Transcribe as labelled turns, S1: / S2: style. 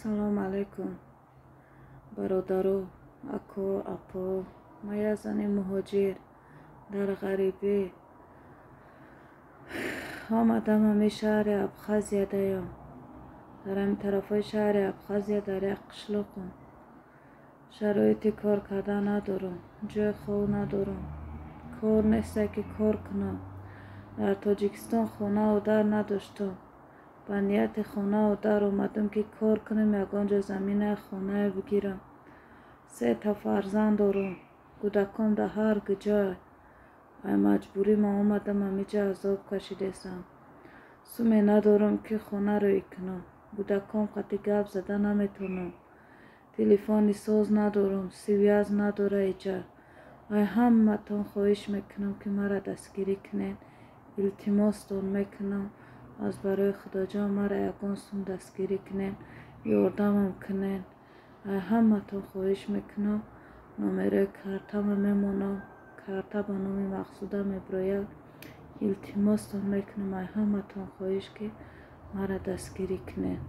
S1: Салому алайкум, бародаро, ако, апо. Ман як зани муҳоҷир дар ғарибӣ омадам. Ҳамин шаҳри Абхазия даём, дар ҳамин тарафҳои шаҳри Абхазия, дар як қишлоқам. Шароити кор кардан надорам, ҷои хоб надорам, кор несте, ки кор кунам. Дар Тоҷикистон хонаву дар надоштам. Ба нияти хонаву дар омадам, ки кор кунам, ягон ҷо заминаи хонае бигирам. Сета фарзанд дорам, кӯдакон дар ҳар ҷой. Ай маҷбурӣ ман омадам ҳамиҷа, азоб кашидесам. Суме надорам, ки хона рӯй кунам. Кӯдакон қати гап зада наметавонам, телефони соз надорам, связь надора иҷа. Ай ҳаматон хоҳиш мекунам, ки маро дастгирӣ кунед. Илтимостон мекунам, аз барои Худоҷон маро ягон сум дастгирӣ кунед, ёрдамам кунед. Ай ҳаматон хоҳиш мекунам. Номерои картама мемонам, карта ба номи Мақсуда мебирояд. Илтимостон мекунам, ай ҳаматон хоҳиш, ки маро дастгирӣ кунед.